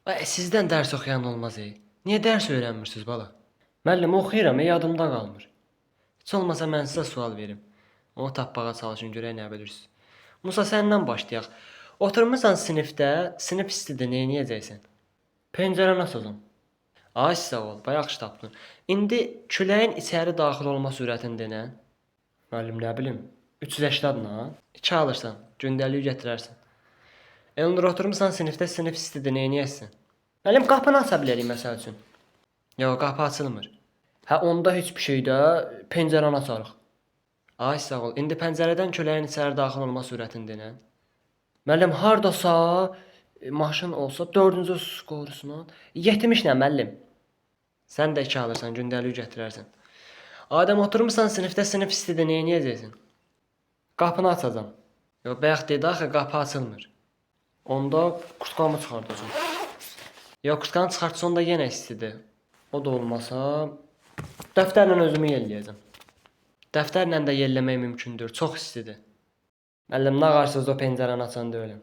Ay, sizdən dərs oxuyan olmaz ey. Niyə dərs öyrənmirsiniz bala? Müəllim oxuyuram, yadımda qalmır. Heç olmasa mən sizə sual verim. Onu tapmağa çalışın görək nə bilirsiniz. Musa səndən başlayaq. Oturmusan sinifdə, sinif istidir, nə edəcəksən? Pəncərəni açacam. Ay sağ ol, bayaq yaxşı tapdın. İndi küləyin içəri daxil olma sürətini denən. Müəllim nə bilim, 380 nə? 2 alırsan, gündəlik gətirərsən. Elnur oturmusan sinifdə, sinif istidir, nə edəsən? Müəllim qapını aça bilərik məsəl üçün. Yox, qapı açılmır. Hə onda heç bir şey də, pəncərəni açarıq. Ay sağ ol. İndi pəncərədən küləyin içəri daxil olma sürətini denən. Müəllim hardasa maşın olsa 4-cü skorusuna 70 nə müəllim? Sən də 2 alırsan, gündəlik gətirərsən. Adəm oturmusan sinifdə, sinif istidir, nə edəcəksən? Qapını açacam. Yox, bayaq dedi axı qapı açılmır. Onda kurtkamı çıxardacam. Yox, kurtkanı çıxartsan da yenə istidir. O da olmasa dəftərlə özümü yelləyəcəm. Dəftərlə də yelləmək mümkündür. Çox istidir. Müəllim nə qarsız o pəncərəni açan deyiləm.